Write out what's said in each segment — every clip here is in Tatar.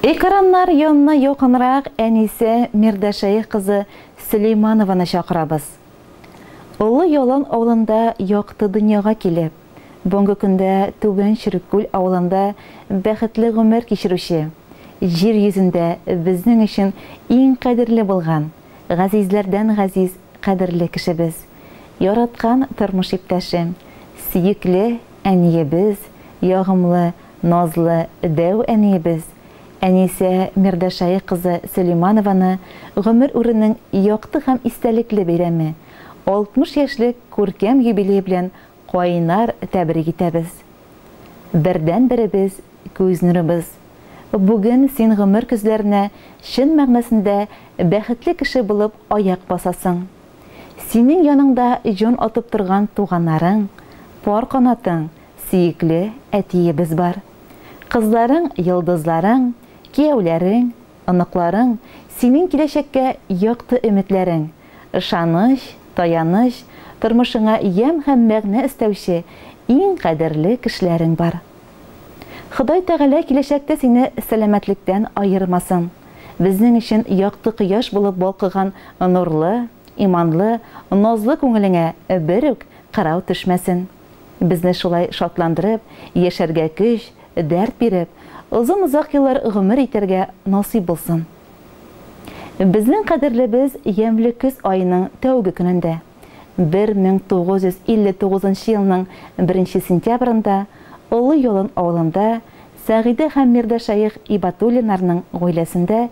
Экраннар янына якынрак Әнисә Мирдәшәех кызы Сөләйманованы чакырабыз. Олы Ялан авылында якты дөньяга килеп, бүгенге көндә Түбән Череккүл авылында бәхетле гомер кичерүче, җир йөзендә безнең өчен иң кадерле булган, газизләрдән газиз кадерле кешебез, яраткан тормыш иптәшем, сөекле әниебез, ягымлы, назлы дәү әниебез, Әнисә Мирдәшәех кызы Сөләйманованы гомер үренең якты һәм истәлекле бәйрәме, 60 яшьлек күркәм юбилее белән кайнар тәбрик итәбез. Бердәнберебез, күз нурыбыз. Бүген син гомер көзләренә чын мәгънәсендә бәхетле кеше булып аяк басасың. Синең яныңда җан атып торган туганнарың, пар канатың, сөекле әтиебез бар. Кызларың, йолдызларың, кияүләрең, оныкларың, синең киләчәккә якты өметләрең, ышаныч, таяныч, тормышыңа ямь һәм мәгънә өстәүче иң кадерле кешеләрең бар. Ходай Тәгалә киләчәктә сине сәламәтлектән аермасын. Безнең өчен якты кояш булып балкыган нурлы, иманлы, назлы күңелеңә бер үк кырау төшмәсен. Безне шулай шатландырып, яшәргә көч, дәрт биреп, озын-озак еллар гомер итәргә насыйп булсын. Безнең кадерлебез ямьле көз аеның тәүге көнендә, 1959 нчы елның беренче сентябрендә Олы Ялан авылында Сәгыйдә һәм Мирдәшәех Ибатуллиннарның гаиләсендә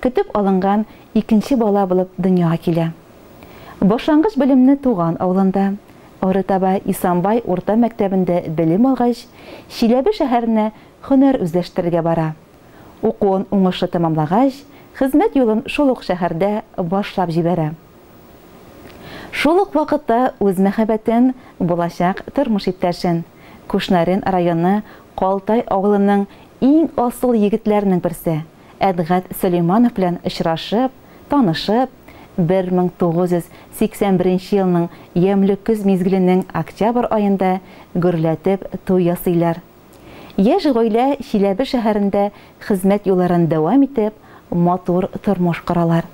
көтеп алынган икенче бала булып дөньяга килә. Башлангыч белемне туган авылында, арытаба Исанбай урта мәктәбендә белем алгач, Чиләбе шәһәренә һөнәр үзләштерергә бара. Укуын уңышлы тәмамлагач, хезмәт юлын шул ук шәһәрдә башлап җибәрә. Шул ук вакытта үз мәхәббәтен, булачак тормыш иптәшен, Кушнарен районы Калтай авылының иң асыл егетләренең берсе, Әдгать Сөләйманов белән очрашып, танышып, 1981 елның ямьле көз мизгеленең октябрь аенда гөрләтеп туй ясыйлар. Яшь гаилә Чиләбе шәһәрендә хезмәт юлларын дәвам итеп, матур тормыш коралар.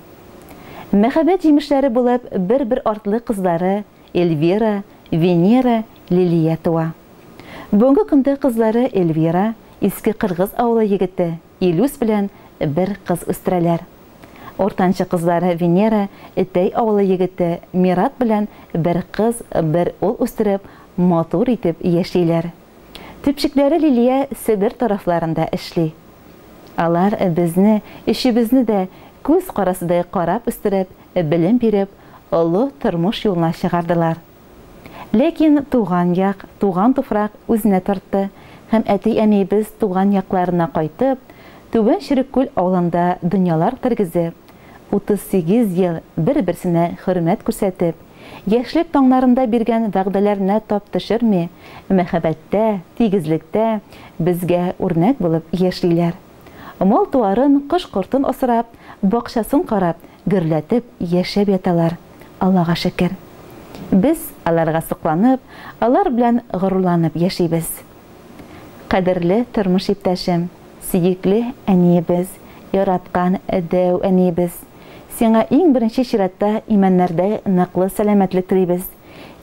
Мәхәббәт җимешләре булып бер-бер артлы кызлары Эльвира, Венера, Лилия туа. Бүгенге көндә кызлары Эльвира, Иске Кыргыз авылы егете Илүс белән бер кыз үстерәләр. Уртанчы кызлары Венера, Этәй авылы егете Мират белән бер кыз, бер ул үстереп, матур итеп яшиләр. Төпчекләре Лилия Себер тарафларында эшли. Алар безне, өчебезне дә күз карасыдай карап үстереп, белем биреп, олы тормыш юлына чыгардылар. Ләкин туган як, туган туфрак үзенә тартты һәм әти-әниебез туган якларына кайтып, Түбән Череккүл авылында дөньялар тергезеп, 38 ел бер-берсенә хөрмәт күрсәтеп, яшьлек таңнарында биргән вәгъдәләренә тап төшерми, мәхәббәттә, тигезлектә безгә үрнәк булып яшиләр. Мал-туарын, кош-кортын асрап, бакчасын карап, гөрләтеп яшәп яталар, Аллага шөкер. Без аларга сокланып, алар белән горурланып яшибез. Кадерле тормыш иптәшем, сөекле әниебез, яраткан дәү әниебез! Сиңа иң беренче чиратта имәннәрдәй ныклы сәламәтлек телибез.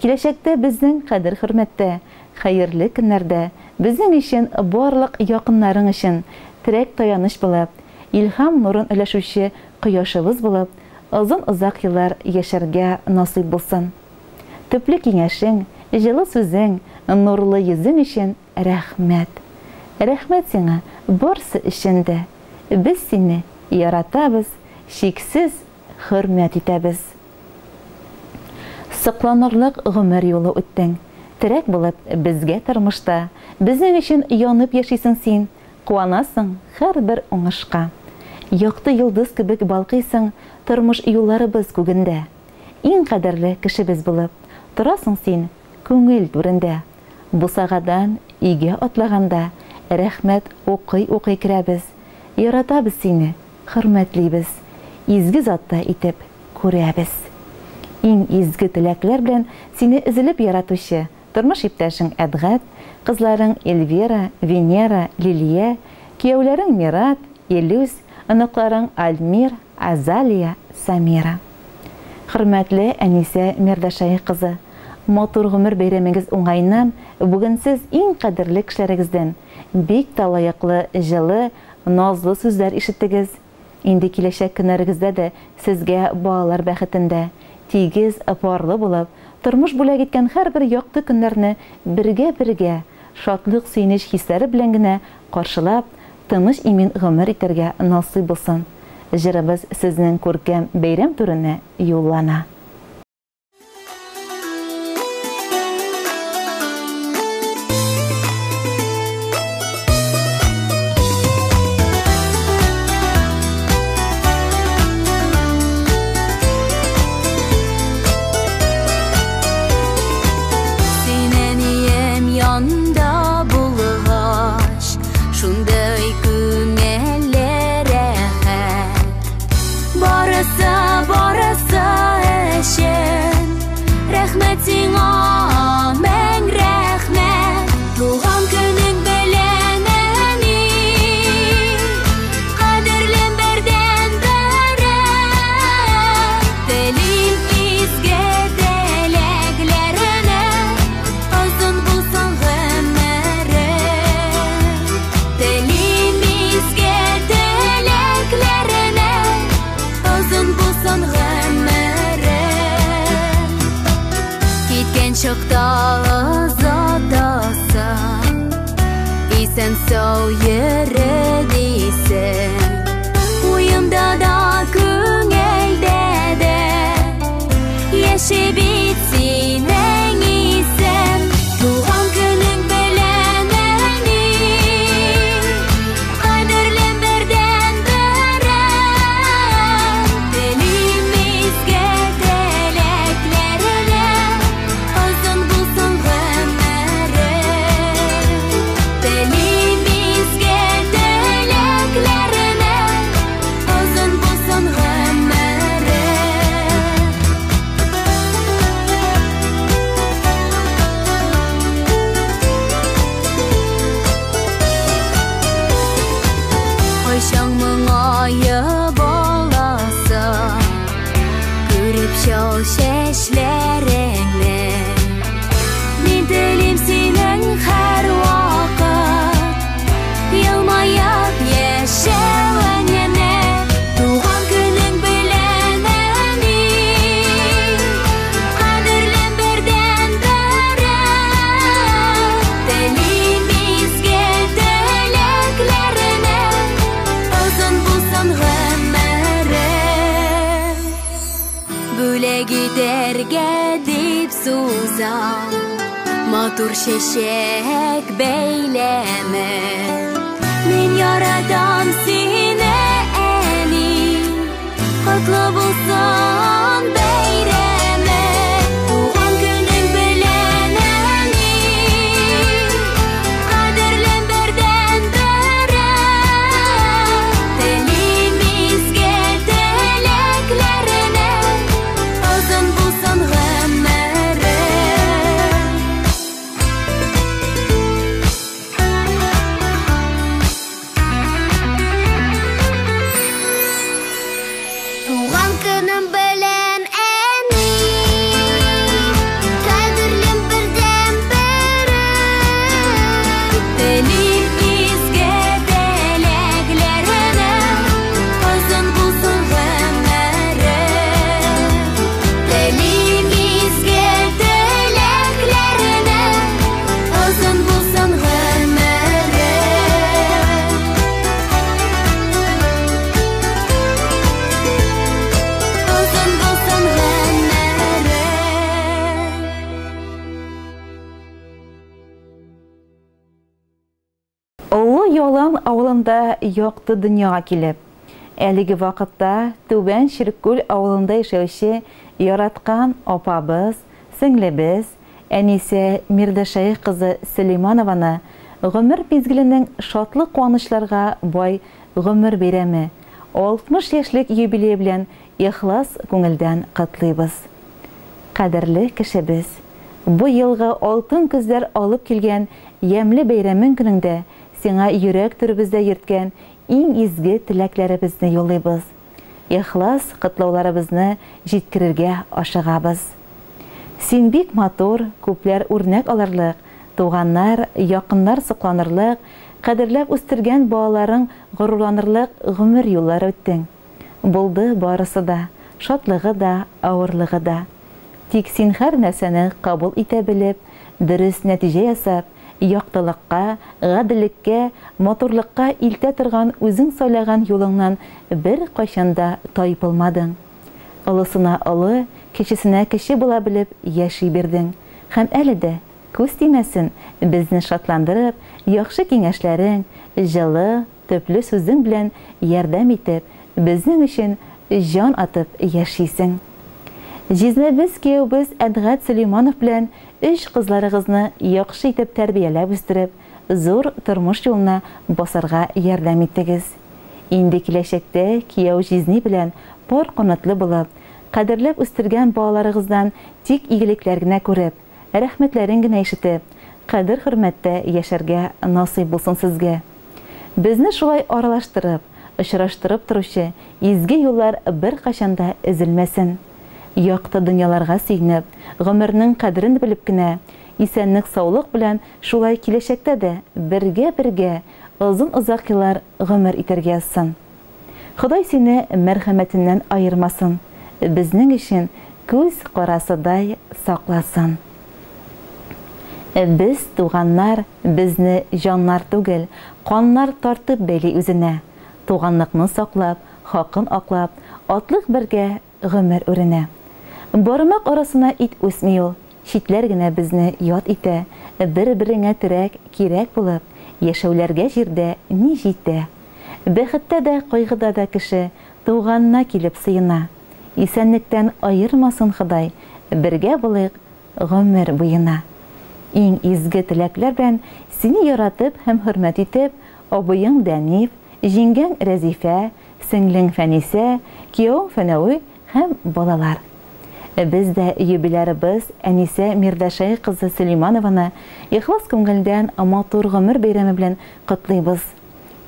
Киләчәктә безнең кадер-хөрмәттә, хәерле көннәрдә, безнең өчен, барлык якыннарың өчен терәк-таяныч булып, илһам нурын өләшүче кояшыбыз булып, озын-озак еллар яшәргә насыйп булсын. Төпле киңәшең, җылы сүзең, нурлы йөзең өчен рәхмәт. Рәхмәт сиңа барсы өчен дә. Без сине яратабыз, чиксез хөрмәт итәбез. Сокланырлык гомер юлы үттең. Терәк булып безгә тормышта, Безнең өчен янып яшисең син, Куанасың һәрбер уңышка. Якты йолдыз кебек балкыйсың Тормыш юлларыбыз күгендә. Иң кадерле кешебез булып, Торасың син күңел түрендә. Бусагадан өйгә атлаганда, Рәхмәт укый-укый керәбез. Яратабыз сине, хөрмәтлибез, Изге заттай итеп күрәбез. Иң изге теләкләр белән сине өзелеп яратучы тормыш иптәшең Әдгать, кызларың Эльвира, Венера, Лилия, кияүләрең Мират, Илүс, оныкларың Альмир, Азалия, Самира. Хөрмәтле Әнисә Мирдашаи кызы, матур гомер бәйрәмегез уңаеннан бүген сез иң кадерле кешеләрегездән бик тә лаеклы җылы, назлы сүзләр ишеттегез. Инде киләчәк көннәрегездә дә сезгә балалар бәхетендә, тигез, парлы булып, тормыш бүләк иткән һәрбер якты көннәрне бергә-бергә, шатлык-сөенеч хисләре белән генә каршылап, тыныч-имин гомер итәргә насыйп булсын. Җырыбыз сезнең күркәм бәйрәм түренә юллана. Син әнием янда булгач, шундый күңелле рәхәт. Барысы, барысы өчен рәхмәт сиңа, мең рәхмәт. Туган көнең белән, әни, кадерлем бердән-берем. Телим изге теләкләренә, озын булсын гомерең. Телим изге теләкләренә, озын булсын гомерең. Киткән чакта озатасың, исән-сау йөре дисең. Уемда да, күңелдә дә яши бит синең исем. Туган көнең белән, әни, кадерлем бердән-берем. Телим изге теләкләренә, озын булсын гомерең. Телим изге теләкләренә, озын булсын гомерең. Кайчан моңаеп аласың, күреп чал чәчләреңне. Мин телим синең һәрвакыт елмаеп яшәвеңне. Туган көнең белән, әни, кадерлем бердән-берем. Телим изге теләкләренә, озын булсын гомерең. Бүләк итәргә дип сузам матур чәчәк бәйләме. Мин яратам сине, әни, котлы булсын бәйрәмең. Туган көнең белән, әни, кадерлем бердән-берем. Телим изге теләкләренә, озын булсын гомерең. Туган көнем белән, әни, кадерлем бердән-берем. Телим изге теләкләренә, озын булсын гомерең. Телим изге теләкләренә, озын булсын гомерең. Озын булсын гомерең. Олы Ялан авылында якты дөньяга килеп, әлеге вакытта Түбән Чиркүл авылында яшәүче яраткан апабыз, сеңлебез Әнисә Мирдәшәех кызы Сөләйманованы гомер мизгеленең шатлык-куанычларга бай гомер бәйрәме, 60 яшьлек юбилее белән ихлас күңелдән котлыйбыз. Кадерле кешебез, бу елгы алтын көзләр алып килгән ямьле бәйрәмең көнеңдә сиңа йөрәк түребездә йөрткән иң изге теләкләребезне юллыйбыз. Ихлас котлауларыбызны җиткерергә ашыгабыз. Син бик матур, күпләр үрнәк алырлык, туганнар, якыннар сокланырлык, кадерләп үстергән балаларың горурланырлык гомер юллары үттең. Булды барысы да, шатлыгы да, авырлыгы да. Тик син һәр нәрсәне кабул итә белеп, дөрес нәтиҗә ясап, яктылыкка, гаделлеккә, матурлыкка илтә торган үзең сайлаган юлыңнан беркайчан да тайпылмадың. Олысына олы, кечесенә кече була белеп яши бирдең. Һәм әле дә, күз тимәсен, безне шатландырып, яхшы киңәшләрең, җылы, төпле сүзең белән ярдәм итеп, безнең өчен җан атып яшисең. Җизнәбез, кияүбез Әдгать Сөләйманов белән өч кызларыгызны яхшы итеп тәрбияләп үстереп, зур тормыш юлына басарга ярдәм иттегез. Инде киләчәктә кияү җизни белән пар канатлы булып, кадерләп үстергән балаларыгыздан тик игелекләр генә күреп, рәхмәтләрен генә ишетеп, кадер-хөрмәттә яшәргә насыйп булсын сезгә. Безне шулай аралаштырып, очраштырып торучы изге юллар беркайчан да өзелмәсен. Якты дөньяларга сөенеп, гомернең кадерен белеп кенә, исәнлек-саулык белән шулай киләчәктә дә бергә-бергә озын-озак еллар гомер итәргә язсын. Ходай сине мәрхәмәтеннән аермасын, безнең өчен күз карасыдай сакласын. Без, туганнар, безне җаннар түгел, каннар тартып бәйли үзенә. Туганлыкны саклап, хакын аклап, атлык бергә гомер үренә. Бармак арасына ит үсми ул, читләр генә безне ят итә, бер-береңә терәк кирәк булып, яшәүләргә җирдә ни җитә? Бәхеттә дә, кайгыда да кеше туганына килеп сыена. Исәнлектән аермасын Ходай, бергә булыйк гомер буена. Иң изге теләкләр белән сине яратып һәм хөрмәт итеп, абыең Дәниф, җиңгәң Рәзифә, сеңлең Фәнисә, киявең Фәнәви һәм балалар. Без дә юбилярыбыз Әнисә Мирдәшәй кызы Сөләйманованы ихлас күңелдән матур гомер бәйрәме белән котлыйбыз.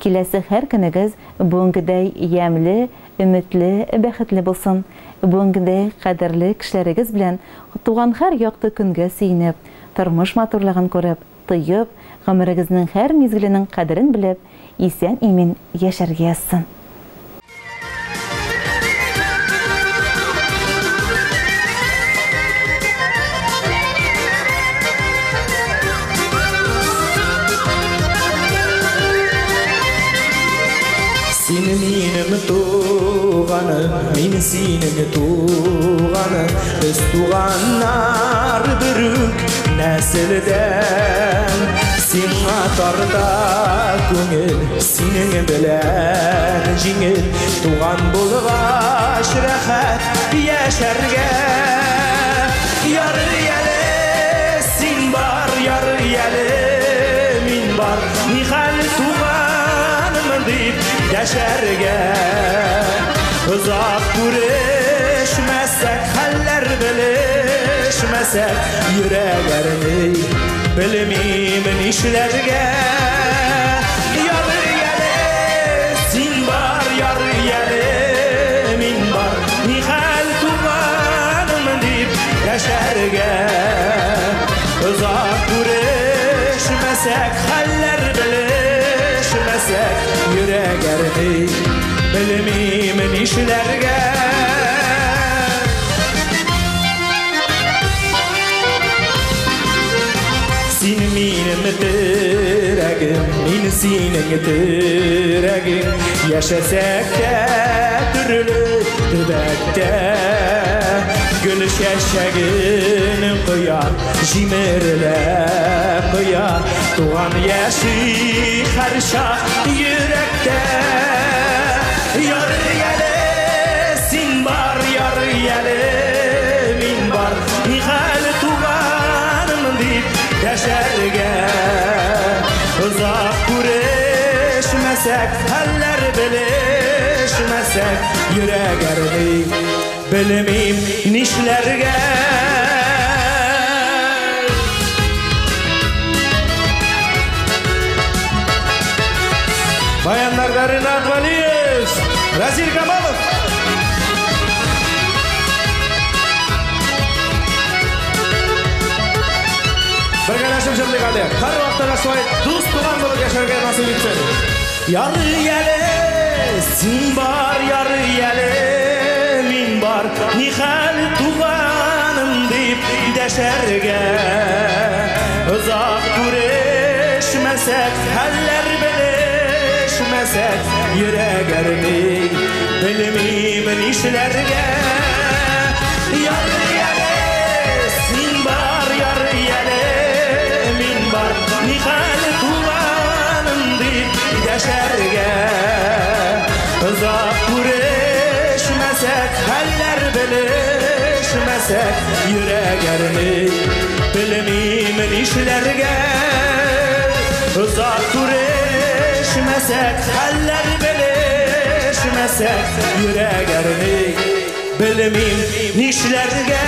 Киләсе һәр көнегез бүгенгедәй ямьле, өметле, бәхетле булсын. Бүгенгедәй кадерле кешеләрегез белән туган һәр якты көнгә сөенеп, тормыш матурлыгын күреп, тоеп, гомерегезнең һәр мизгеленең кадерен белеп, исән-имин яшәргә язсын. Син минем туганым, мин синең туганым, без туганнар бер үк нәселдән. Сиңа тарта күңел, синең белән җиңел, туган булгач рәхәт яшәргә. Ярый әле син бар, ярый әле мин бар, нихәл туганмын дип яшәргә. Озак күрешмәсәк, хәлләр белешмәсәк, йөрәк әрни, белмим нишләргә. Ярый әле син бар, ярый әле мин бар, нихәл туганмын дип яшәргә. Озак күрешмәсәк, хәлләр белешмәсәк, йөрәк әрни, белмим нишләргә. Син минем терәгем, мин синең терәгең, яшәсәк тә төрле төбәктә. Гөл чәчәген коя, җимерелә кыя, туган яши һәрчак йөрәктә. Ярый әле син бар, ярый әле мин бар, нихәл туганмын дип яшәргә. Озак күрешмәсәк, хәлләр белешмәсәк, йөрәк әрни, белмим нишләргә. Баяннарда Скрипкада Ренат Валиев, Разиль Камалов. Бергәләшеп җырлыйк әле. Һәрвакытта да шулай дус туган булып яшәргә насыйп итсен. Ярый әле син бар, ярый әле мин бар. Нихәл, туганым, дип дәшәргә. Озак күрешмәсәк, хәлләр белешмәсәк, йөрәк әрни, белмим нишләргә. Ярый әле син бар, ярый әле мин бар. Нихәл, туганым, дип дәшәргә. Озак күрешмәсәк, хәлләр белешмәсәк, йөрәк әрни, белмим нишләргә. Озак күрешмәсәк, хәлләр белешмәсәк, йөрәк әрни, белмим нишләргә.